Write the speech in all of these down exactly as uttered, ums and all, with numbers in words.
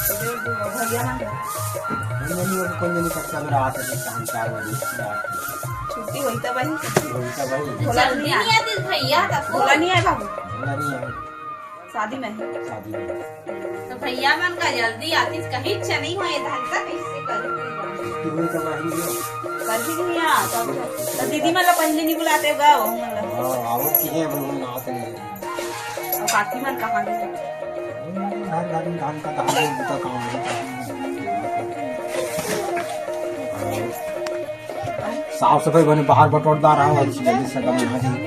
भैया मन का। नहीं, नहीं, वो कोई नहीं, कच्चा मेरा हाथ है, शाम चार बजे रात को। छुट्टी होई तब आही। छुट्टी होई तब आही। भोला नहीं आए। आती भैया तब भोला नहीं आए बाबू। भोला नहीं आए, शादी में है। शादी में। तो भैया मन का जल्दी आती कहीं चली हुई धन तक इससे कर छुट्टी होई तब आही। कर भी नहीं आ तब तो दीदी मतलब पहले नहीं बुलाते गा वो मतलब। हाँ, आवत की है, वो ना आते नहीं। और काकी मन कहाँ गए? घर घर में काम का, काम में तो काम है। साफ सफाई बने, बाहर बटोरदार है, और जल्दी से काम हो जाए।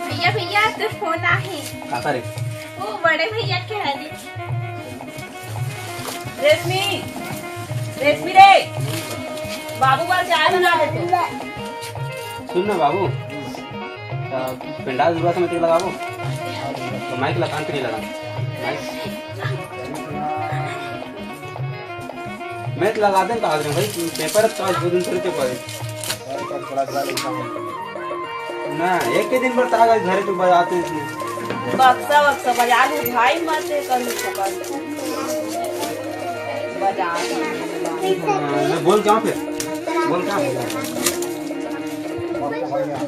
भैया भैया तो फोन आहे। काका रे। वो बड़े भैया के हरी। रेशमी, रेशमी रे, बाबू बार चाय बना दे तो। सुन ना बाबू, त पेंडाल जरूरत में लगाबो, तो माइक ला कान के लिए लगा। माइक मैं तो लगा दें, कहा भाई, पेपर तो आज दो दिन थोड़ी पेपर है। ना, एक के दिन भर तागा घरे तो बजाते इसमें। बक्सा वक्सा बजा लू भाई, मत करू तो कर। बजा। हाँ, बोल क्या फिर? बोल क्या?